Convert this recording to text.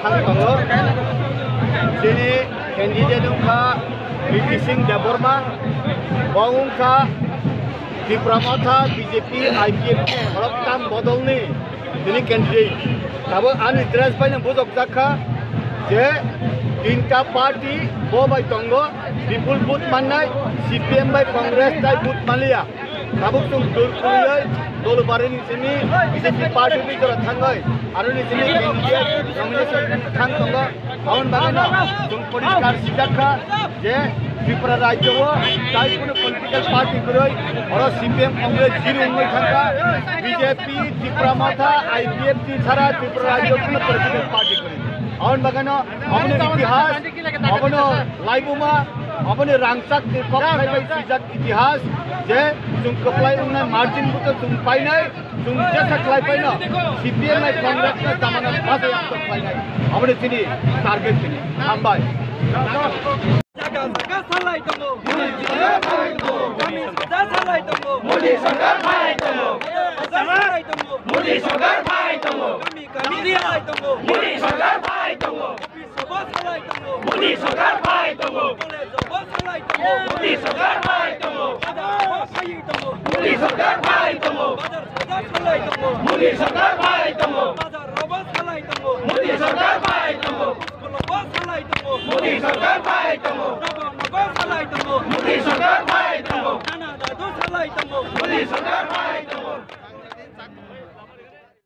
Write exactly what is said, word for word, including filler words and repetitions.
Ang tongo, chini candidate wngkha Kriti Singh Debbarma, bo wngkha Tipra Motha B J P I P F T khoroktham bodolni tini candidate. Tabuk ani dress bai no bujokjak kha je tinta party bo bai tongo, bipul vote mannai C P M bai Congress tai vote manliya. Tabuk chwng dur kwrwiwi Dolubarini simi B J P party ni jora thangwi, aroni simi candidate nomination thang tongo. Aboni bagwi no chwng poriskar sijak kha je Tripura rajyo o tai kunu political party kwrwi, oro C P M Congress zero wngwi thangkha, B J P, Tipra Motha, I P F T sara Tripura rajyo kunu political party kwrwi. Aboni bagwi no aboni itihas, abono laibuma, aboni rangchak ni kok khai bai swijak itihas je chwng kwplai wngnai margin buto chwng painai, chwng jesa khlai paino C P M bai Congress no jamana basa yakto khlainai. Aboni chini target chini. Hambai. Jaga jaga salai tongo. Kami soja salai tongo. Modi sarkar phai tongo. Soja salai tongo. Modi sarkar phai tongo. Kami kami salai tongo. Modi sarkar phai tongo. Office o bo salai tongo. Modi sarkar phai tongo. College o bo salai tongo. Modi sarkar phai tongo. Bazar o bo phai tongo. Modi sarkar phai tongo. Bazar soja salai tongo. Modi sarkar phai tongo. Bazar o bo salai tongo. Modi sarkar phai tongo. School o bo salai tongo. Modi sarkar phai tongo. Nogo nogo salai tongo. Modi sarkar phai tongo. Nana dadu salai tongo. Modi sarkar phai